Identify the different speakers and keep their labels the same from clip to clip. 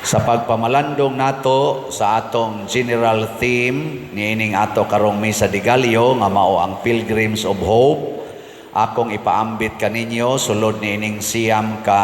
Speaker 1: Sa pagpamalandong nato sa atong general theme niining ato karong Misa de Gallo nga mao ang Pilgrims of Hope, akong ipaambit kaninyo sulod niining 9 ka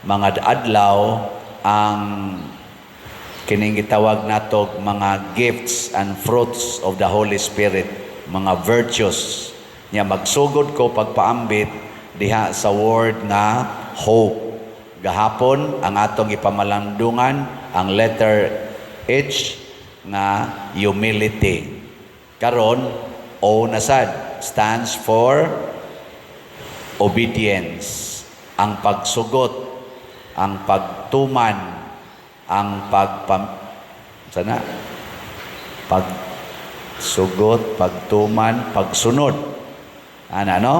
Speaker 1: mga adlaw ang kining gitawag natog mga gifts and fruits of the Holy Spirit, mga virtues. Nya magsugod ko pagpaambit diha sa word nga hope. Gahapon ang atong ipamalandungan ang letter H nga humility. Karon, O na sad stands for obedience. Ang pagsugot, ang pagtuman, ang pagpam sana pagsugot, pagtuman, pagsunod. Ana, no?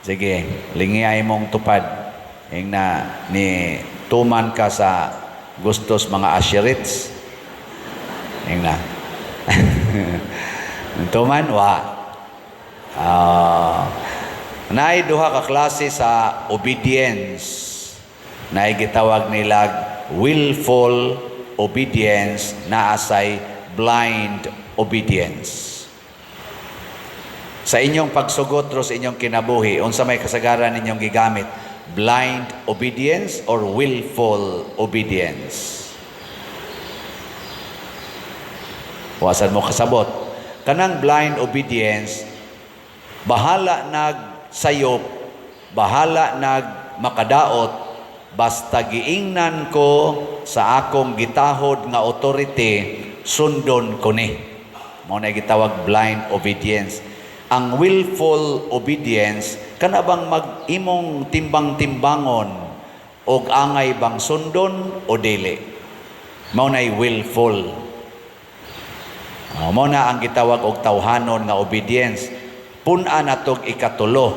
Speaker 1: Sige, lingiyay mong tupad. Ing na ni tuman ka sa gustos mga asherits. Ing na. Tuman wa. Ah, naay duha ka klase sa obedience. Naay gitawag nilag willful obedience, naasay blind obedience. Sa inyong pagsugot ro sa inyong kinabuhi, unsa may kasagaran ninyong gigamit? Blind obedience or willful obedience? Wasan mo kasabot. Kanang blind obedience, bahala nag sayop, bahala nag makadaot, basta giingnan ko sa akong gitahod nga authority, sundon ko ni. Mao na gitawag blind obedience. Ang willful obedience, kana bang mag-imong timbang-timbangon og angay bang sundon o dili. Mao nay willful. Oh, mao na ang gitawag og tawhanon nga obedience. Pun-a natog ikatulo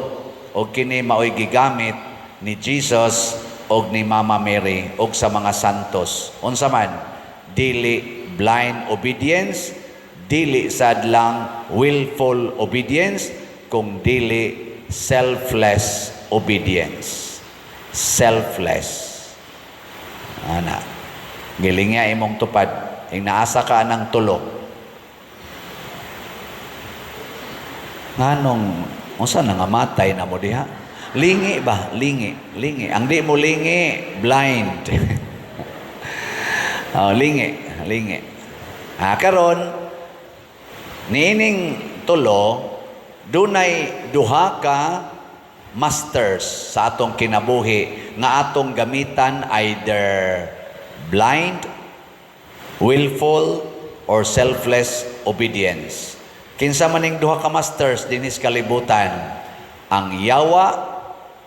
Speaker 1: og kini maoy gigamit ni Jesus og ni Mama Mary og sa mga santos. Unsa man? Dili blind obedience, dili sad lang willful obedience, kung dili selfless obedience. Selfless. Ana. Gilingya imong tupad. Ing naasa ka ng tulo. Nganong unsa na nga matay na mo diha? Lingi ba? Lingi, lingi. Ang di mo lingi, blind. Oh, lingi, lingi. Ah, karon niining tulo, dunay duha ka masters sa atong kinabuhi nga atong gamitan, either blind, willful, or selfless obedience. Kinsa maning duha ka masters dinis kalibutan? Ang yawa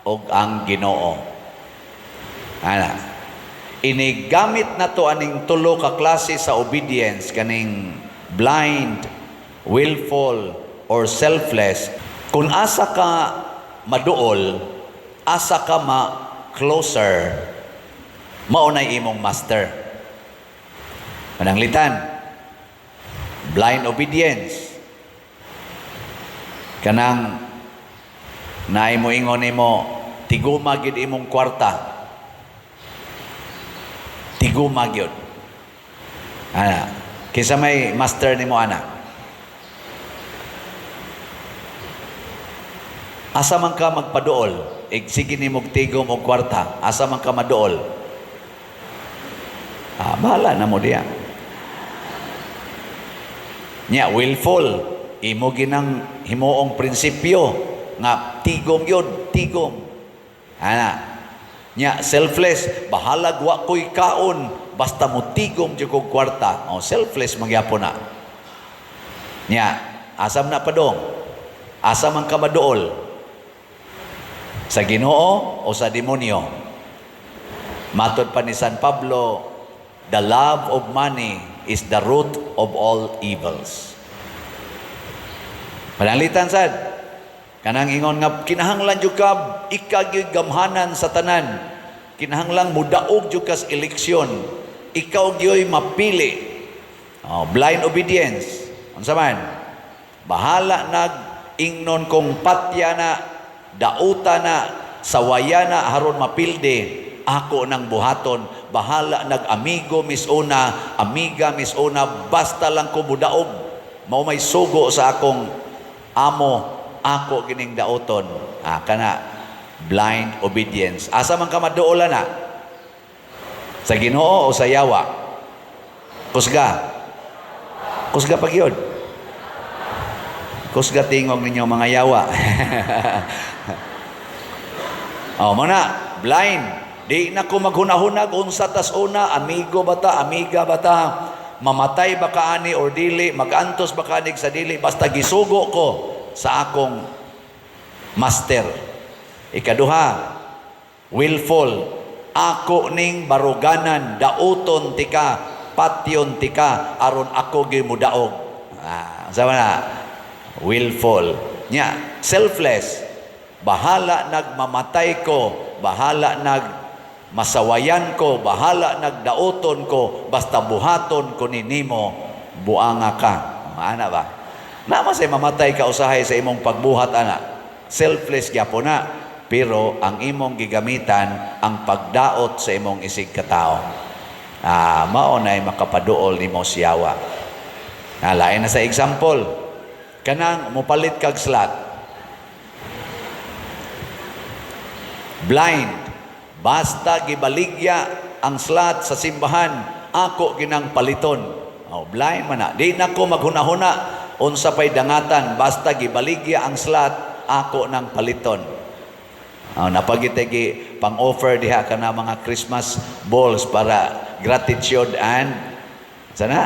Speaker 1: ug ang Ginoo. Ana. Inigamit na to aning tulo ka klase sa obedience, kaning blind, willful, or selfless. Kung asa ka maduol, asa ka ma closer, mao nay imong master. Mananglitan, blind obedience. Kanang naay mo ingon nimo, tiguma gid imong kwarta. Tiguma gyud. Ana, kinsa may master nimo ana? Asa man ka magpaduol, ig sige nimo tigom og kwarta, asa man ka maduol? Ah, bahala na mo diya. Nya willful, imo ginang himuong prinsipyo nga tigom yun, tigom. Ana. Nya selfless, bahalag wa ko'y kaon, basta mo tigom jud kog kwarta. Oh, selfless magyapon na. Nya, asam na padong? Asa man ka maduol? Sa Ginoo o sa demonyo? Matod pa ni San Pablo, the love of money is the root of all evils. Pananglitan sad, kanang ingon nga kinahanglan jud ka ika gyud gamhanan sa tanan. Kinahanglan mudaog jud ka sa eleksyon. Ikaw gyoy mapili. Oh, blind obedience. Unsa man? Bahala nag ingnon kong patya na, dauta na, sawaya na haron mapilde. ako nang buhaton. Bahala nag-amigo misuna, amiga misuna, basta lang ko mudaog. Mao may sugo sa akong amo, ako gining daoton. Ah, kana blind obedience. Asa man ka maduol na? Sa Ginoo o sa yawa? Kusga. Kusga pag yun. Kusga tingog ninyo, mga yawa. Oh, mao na, blind. Di na ko maghunahunag unsa tas una, amigo ba ta, amiga ba ta, mamatay ba ka ani or dili, magantos ba ka ani sa dili, basta gisugo ko sa akong master. Ikaduha, willful. Ako ning baruganan, dauton tika, patyon tika, aron ako gimudaog. Ah, sama na, willful. Nya, selfless. Bahala nagmamatay ko, bahala nag masawayan ko, bahala nagdaoton ko, basta buhaton ko ni nimo, buanga ka. Ana ba? Naa say mamatay ka usahay sa imong pagbuhat ana. Selfless gyapon na. Pero ang imong gigamitan ang pagdaot sa imong isig katao. Ah, mao nay makapaduol nimo siyawa. Ah, lain na sa example. Kanang mupalit kag slot. Blind. Basta gibaligya ang slot sa simbahan, ako ginang paliton. Oh, blind man na. Di na ko maghunahuna unsa pay dangatan, basta gibaligya ang slot, ako nang paliton. Oh, napagitegi pang-offer diha kana mga Christmas balls para gratitude and sana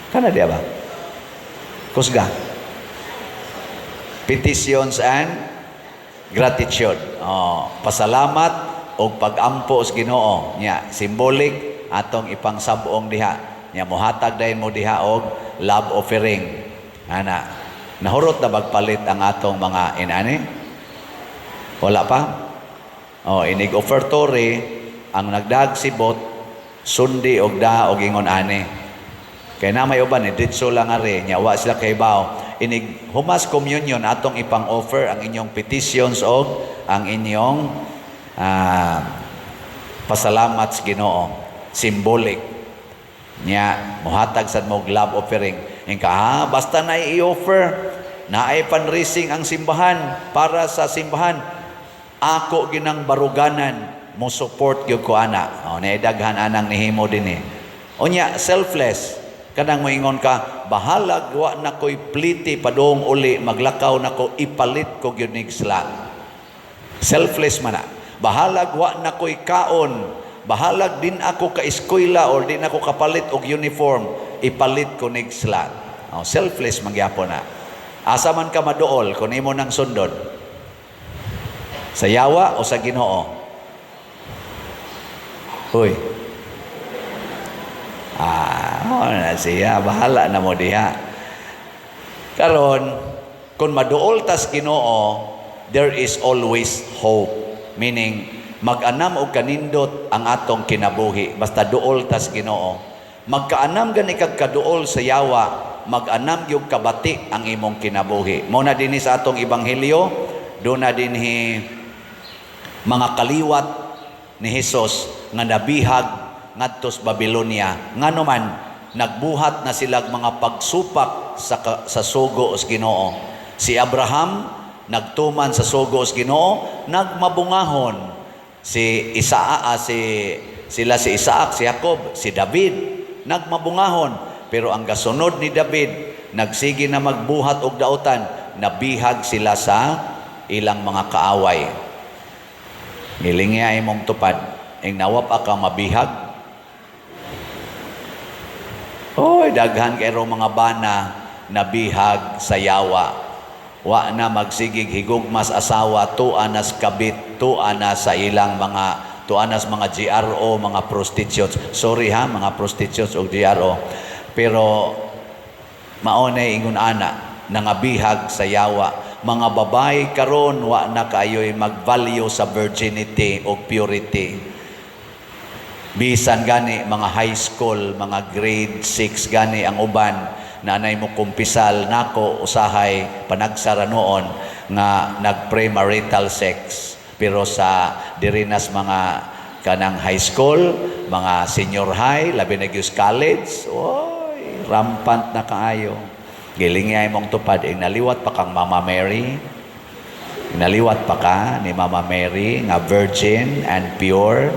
Speaker 1: kana diha ba? Kusga. Petitions and gratitude. Oh, pasalamat og pagampo sa Ginoo. Nya, symbolic atong ipangsab-ong diha. Nya mohatag dayon mo diha og love offering. Ana. Nahurot na bagpalit ang atong mga inani? Wala pa? Oh, inig offertory ang nagdagsibot sundi og da og ingon ani. Kay na may uban eh, ditso lang ari, nya wa sila kaybaw. Inig humas communion atong ipang-offer ang inyong petitions og ang inyong pasalamat sa Ginoo. Symbolic. Nya mohatag sad mo og love offering. Ingka, ah, basta na i-offer, naay fundraising ang simbahan para sa simbahan. Ako ginang baruganan mo support gyud ko ana. Oh, naay daghan anang nihimo dinhi. Unya selfless. Kanang moingon ka, bahalag wa na ko'y pliti padung uli, maglakaw na ko, ipalit ko gyud nig slot. Selfless man na. Bahalag wa na ko'y kaon, bahalag din ako ka eskwela or din ako kapalit og uniform, ipalit ko nig slot. Oh, selfless man gyapon na. Asa man ka maduol kung imo nang sundon? Sa yawa o sa Ginoo? Hoy. Ah, mao na siya, bahala na mo diha. Karon, kung maduol tas Ginoo, there is always hope. Meaning, mag-anam og kanindot ang atong kinabuhi basta duol tas Ginoo. Magkaanam gani kag kaduol sa yawa, mag-anam gyud kabati ang imong kinabuhi. Mao na dinhi sa atong ebanghelyo, do na dinhi mga kaliwat ni Hesus nga nabihag ngadto sa Babylonia. Ngano man nagbuhat na sila mga pagsupak sa sugo sa Ginoo. Si Abraham nagtuman sa sugo sa Ginoo, nagmabungahon. Si Isaac, si sila si Isaac, si Jacob, si David nagmabungahon, pero ang gasunod ni David nagsige na magbuhat og dautan, nabihag sila sa ilang mga kaaway. Ngilingi imong tupad, ing nawap ka mabihag. Oy, daghan kay mga bana nabihag sa yawa. Wa na magsigig higugmas asawa, tua nas kabit, tua na sa ilang mga tua nas mga GRO, mga prostitutes. Sorry ha, mga prostitutes o GRO. Pero mao na ingon ana, nangabihag sa yawa. Mga babae karon wa na kaayo'y mag-value sa virginity o purity. Bisan gani mga high school, mga grade 6 gani ang uban na anay mo kumpisal nako usahay panagsara noon nga nag-premarital sex. Pero sa diri nas mga kanang high school, mga senior high, labi na gyud college, oy, rampant na kaayo. Giling mong tupad, eh, naliwat pa kang Mama Mary. Naliwat pa ka ni Mama Mary nga virgin and pure.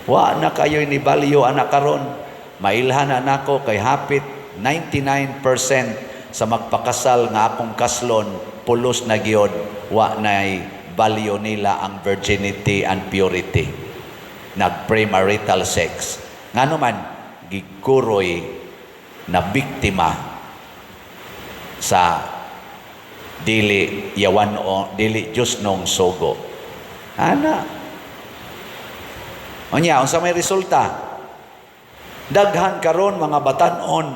Speaker 1: Wa na kayo ni value anak karon. Mailhan na nako kay hapit 99% sa magpakasal nga akong kaslon, pulos na gyud, wa nay value nila ang virginity and purity. Nag-premarital sex. Ngano man, gikuroy na biktima sa dili yawan o dili Diyos nong sugo. Ana. Unya, unsa may resulta? Daghan karon mga batan-on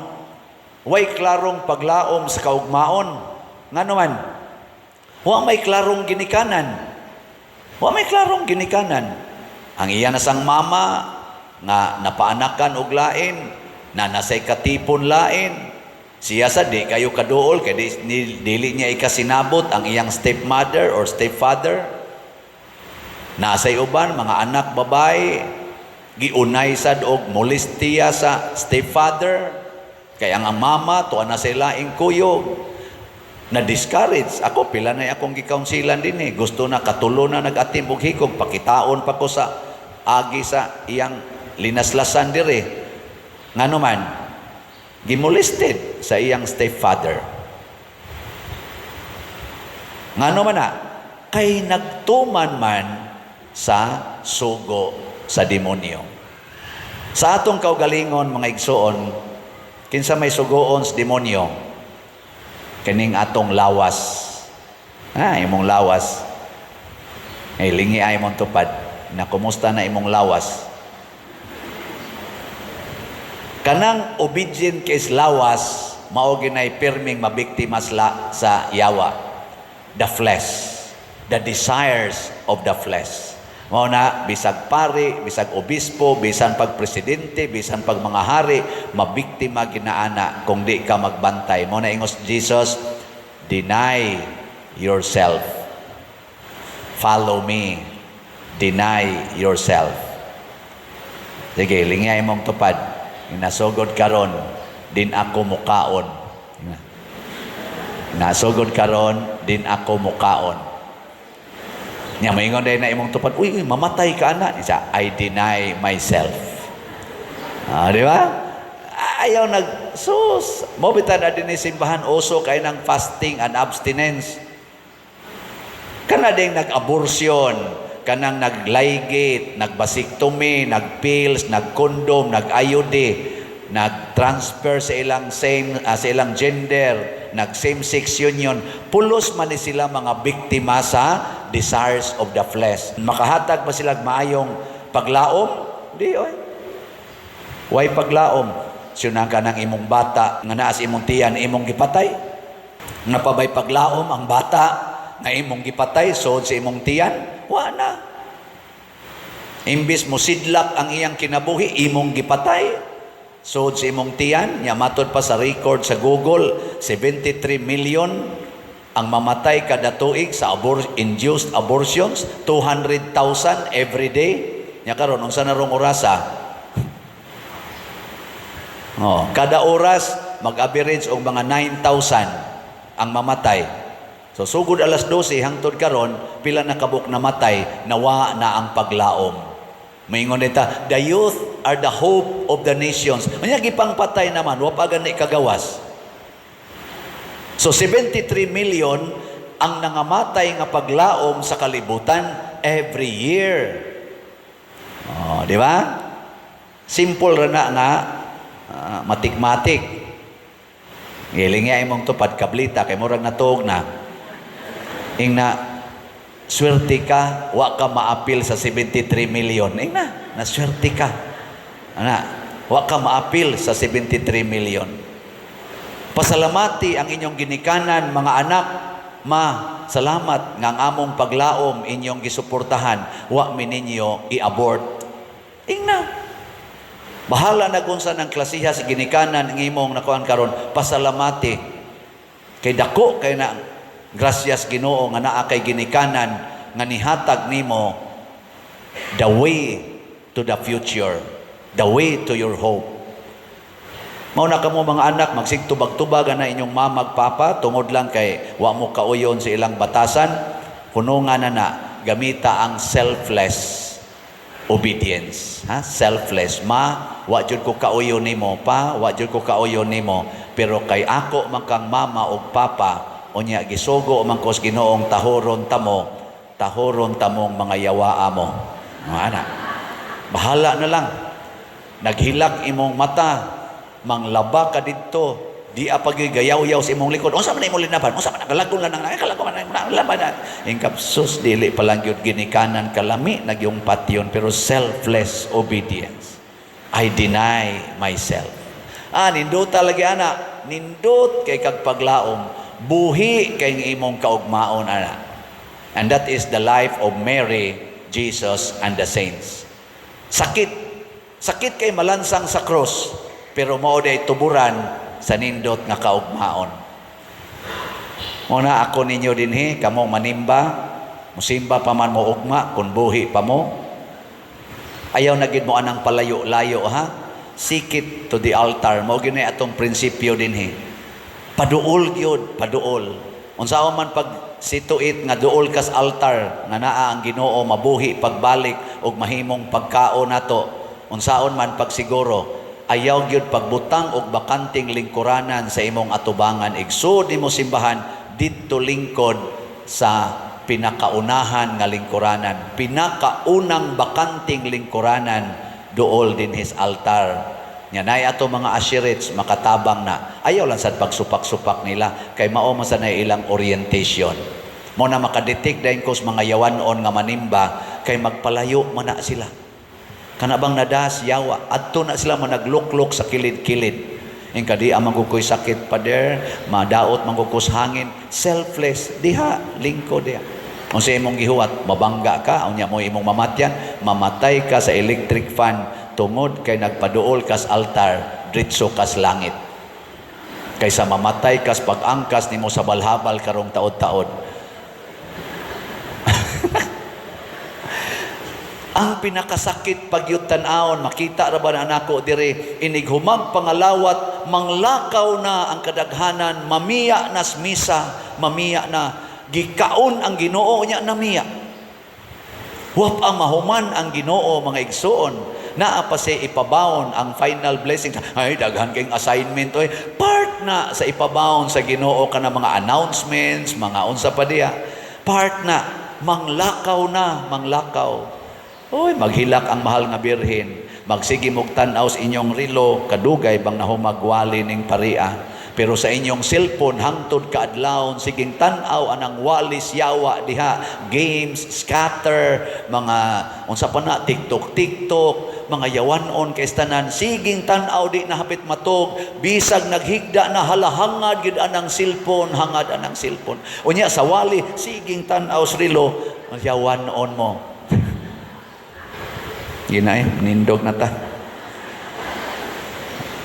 Speaker 1: way klarong paglaom sa kaugmaon. Ngano man? Wa may klarong ginikanan. Wa may klarong ginikanan. Ang iya na sang mama nga napaanakan og lain, na nasay katipon lain. Siya sa di kayo kaduol kay dili niya ikasinabot ang iyang stepmother or stepfather. Nasay uban mga anak babae giunay sad og molestiya sa stepfather, kay ang mama tuwa na sila laing kuyog. Na discourage ako. Pila na akong gikaunsilan din eh, gusto na, katulo na nag-atim og hikog, pakitaon pa ko sa agi sa iyang linaslasan dire. Ngano man, gimolested sa iyang stepfather. Ngano man na? Kay nagtuman man sa sugo sa demonyo. Sa atong kaugalingon, mga igsoon, kinsa may sugoon sa demonyo? Kining atong lawas. Ah, imong lawas. Ay, lingi ay imong tupad. Na kumusta na imong lawas? Kanang obedient kay lawas, mao ginay pirming mabiktima sa yawa. The flesh, the desires of the flesh. Mao na bisag pari, bisag obispo, bisan pag presidente, bisan pag mga hari, mabiktima ginaana kung di ka magbantay. Mao na ingos Jesus, "Deny yourself. Follow me. Deny yourself." Sige, lingay mong tupad. Nasugod karon, din ako mukaon. Nasugod karon, din ako mukaon. Nya maingon din na imong tupad, "Uy, uy, mamatay ka ana." Isa, "I deny myself." Ah, di ba? Ayaw nag sus, mo bitan na din ni simbahan, uso kay ng fasting and abstinence. Kana ding nag-abortion, kanang nagligate, nag-vasectomy, nag-pills, nag-condom, nag-IUD, nag-transfer sa ilang same sa ilang gender, nag same-sex union, pulos man ni sila mga biktima sa desires of the flesh. Makahatag ba sila maayong paglaom? Di oy. Way paglaom. Siyuna ka ng imong bata nga naa sa imong tiyan, imong gipatay. Napabay paglaom ang bata nga imong gipatay sod sa imong tiyan? Wa na. Imbis mo sidlak ang iyang kinabuhi, imong gipatay. Sod sa imong tiyan, nya matod pa sa record sa Google, 73 million ang mamatay kada tuig sa induced abortions, 200,000 every day. Nya karon, unsa na rong orasa? Oh, kada oras mag-average og mga 9,000 ang mamatay. So sugod alas 12 hangtod karon, pila na kabuk namatay, nawa na ang paglaom. Maingon nita, "The youth are the hope of the nations." Unya gipangpatay naman, wa pa gani kagawas. So 73 million ang nangamatay nga paglaom sa kalibutan every year. Oh, di ba? Simple ra na nga matikmatik. Giling nga imong tupad, kablita kay murag natuog na. Ingna, swerte ka, wa ka maapil sa 73 million. Ingna, naswerte ka. Ana, wa ka maapil sa 73 million. Pasalamati ang inyong ginikanan, mga anak. Ma, salamat nga ang among paglaom inyong gisuportahan, wa mi ninyo i-abort. Ingna. Bahala na kung saan ang klasiha sa ginikanan ng imong nakuan karon, pasalamati. Kay dako kay na grasyas Ginoo nga naa kay ginikanan nga nihatag nimo the way to the future, the way to your hope. Mao na kamo mga anak, magsigtubag-tubag na inyong mama ug papa tungod lang kay wa mo kauyon sa ilang batasan, hunungan na na, gamita ang selfless obedience. Ha? Selfless. Ma, wa jud ko kauyon nimo. Pa, wa jud ko kauyon nimo. Pero kay ako man kang mama ug papa, unya gisugo man ko sa Ginoong tahoron tamo, tahoron tamong mga yawaa mo. Mga anak. Bahala na lang. Naghilak imong mata, manglaba ka didto, di pa gayaw-yaw sa imong likod. Unsa man imong linaban? Unsa man kalagon lang nang kalagon man laban na. Ingkap sus, dili pa lang gyud ginikanan kalami nagyong patyon, pero selfless obedience. I deny myself. Ah, nindot lagi ana, nindot kay kag paglaom, buhi kay imong kaugmaon ana. And that is the life of Mary, Jesus and the saints. Sakit. Sakit kay malansang sa cross, pero mao day tuburan sa nindot nga kaugmaon. Muna ako ninyo dinhi, kamong manimba, musimba pa man mo ugma, kung buhi pa mo. Ayaw na gid mo anang palayo-layo, ha. Sikit to the altar. Mao gyud atong prinsipyo dinhi. Paduol gyud, paduol. Unsaon man pag situit nga duol kas altar nga naa ang Ginoo, mabuhi pagbalik ug mahimong pagkaon nato. Unsaon man pagsiguro, ayaw gyud pagbutang og bakanting lingkuranan sa imong atubangan. Igsud nimo simbahan, didto lingkod sa pinakaunahan nga lingkuranan, pinakaunang bakanting lingkuranan, duol dinhi sa altar. Nya nay ato mga usherates makatabang na. Ayaw lang sad pagsupak-supak nila kay mao man sa ilang orientation. Mo na makadetect dayon kos mga yawanon nga manimba kay magpalayo man na sila. Kana bang nadas yawa, adto na sila managluklok sa kilid-kilid. Ing kadi ang mangkukoy sakit, pader, madaot mangkukos hangin, selfless diha, lingkod diha. Kung sa imong gihuwat, mabangga ka, unya mo imong mamatyan, mamatay ka sa electric fan tungod kay nagpaduol kas altar, dritso kas langit. Kaysa mamatay kas pag-angkas nimo sa balhabal karong taod-taod. Ang pinakasakit pag tan-awon, makita ra ba na nako dire, inig humag pangalawat, manglakaw na ang kadaghanan, mamiya nas misa, mamiya na, gikaon ang Ginoo nya namiya. Wap ang mahuman ang Ginoo, mga igsuon. Naa pa siya ipabawon ang final blessing. Ay, daghan kayong assignment oy. Part na sa ipabawon sa Ginoo kana mga announcements, mga unsa pa diya. Part na manglakaw na, manglakaw. Oy, maghilak ang mahal nga Birhen. Magsige mog tan-aw sa inyong relo, kadugay bang nahumagwali ning paria. Pero sa inyong cellphone, hangtod kaadlawon, siging tan-aw anang walis yawa diha, games, scatter, mga unsa pa na, TikTok, TikTok, mga yawanon kay tanan, siging tan-aw di na hapit matog, bisag naghigda na, halahangad gid anang cellphone, hangad anang cellphone. Unya sa wali, siging tan-aw sa relo, yawanon mo. Ginay, nindog na ta.